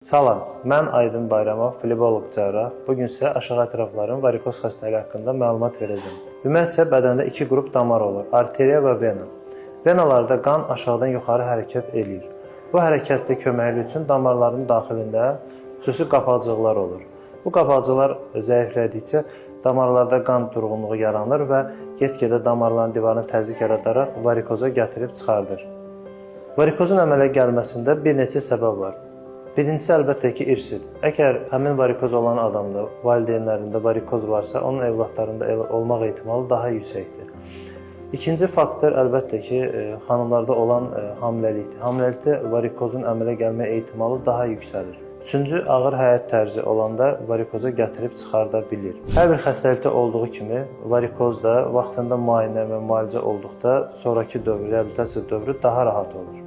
Salam, mən Aydın Bayramov, fleboloq cərrah. Bu gün sizə aşağı ətrafların varikoz xəstəliyi haqqında məlumat verəcəm. Ümumiyyətcə bədəndə iki qrup damar olur: arteriya və vena. Venalarda qan aşağıdan yuxarı hərəkət eləyir. Bu hərəkətdə köməklik üçün damarların daxilində xüsusi qapaqcıqlar olur. Bu qapaqcıqlar zəiflədikcə damarlarda qan durğunluğu yaranır və get-gedə damarların divarına təzyiq yaradaraq varikoza gətirib çıxardır. Varikozun əmələ gəlməsində bir neçə səbəb var. Birincisi əlbəttə ki, irsidir. Əgər həmin varikoz olan adamda, valideynlərində varikoz varsa, onun evladlarında olmaq ehtimalı daha yüksəkdir. İkinci faktor əlbəttə ki, xanımlarda olan hamiləlikdir. Hamiləlikdə varikozun əmələ gəlmə ehtimalı daha yüksəlir. Üçüncü, ağır həyat tərzi olanda varikoza gətirib çıxarda bilir. Hər bir xəstəlikdə olduğu kimi varikoz da vaxtında müayinə və müalicə olduqda sonrakı dövr, reabilitasiya dövrü daha rahat olur.